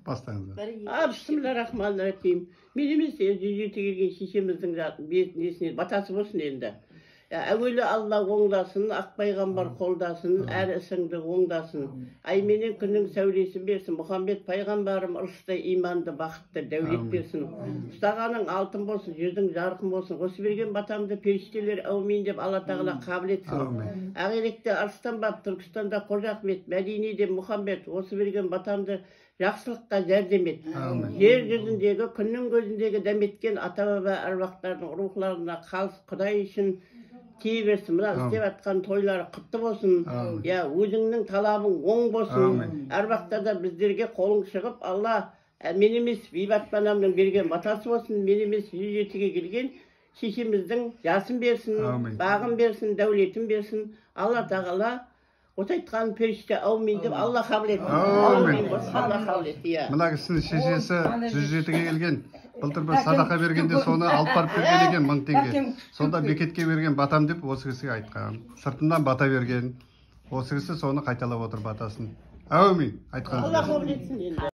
Бастаңыздар. Бисмиллахиррахманиррахим. Мен емес, 107-ге келген шешеміздің несіне батасы болсын енді. Әуелі Алла оңдасын, ақ пайғамбар қолдасын, әр ісіңді оңдасын. Ай менен күннің сәулесін берсін, Мұхаммед пайғамбарым ырысты, иманды, бақытты, дәулет берсін. Ұстағаның алтын болсын, жүзің жарқын болсын. Осы берген батамды періштелер әумин деп Алла Тағала қабыл етсін. Ақиректе Арыстан баб, Түркістанда Қожа Ахмет, Мәдинеде Мұхаммед, осы берген батамды жақсылыққа жәрдем ет. Жер жүзіндегі, күннің көзіндегі дәметкен ата-баба әруақтардың рухларына қалыс Құдай үшін тие берсін. Мына істеп жатқан тойлары құтты болсын. Я өзіңнің талабың оң болсын. Әруақтарда біздерге қолың шығып, Алла мен емес Бейбат анамның берген батасы болсын, мен емес 107-ге келген шешеміздің жасын берсін, бағын берсін, дәулетін берсін. Алла Тағала осы айтқан періште әумин деп Алла қабыл етсін. Әумин болсын, Алла қабыл етсін. Иә. Мына кісінің шешесі 107-ге келген. Былтыр бір садақа бергенде соны алып барып берген екен 1000 теңге. Сонда бекетке берген батам деп осы кісіге айтқан. Сыртынан бата берген. Осы кісі соны қайталап отыр батасын. Әумин айтқан. Алла қабыл етсін енді.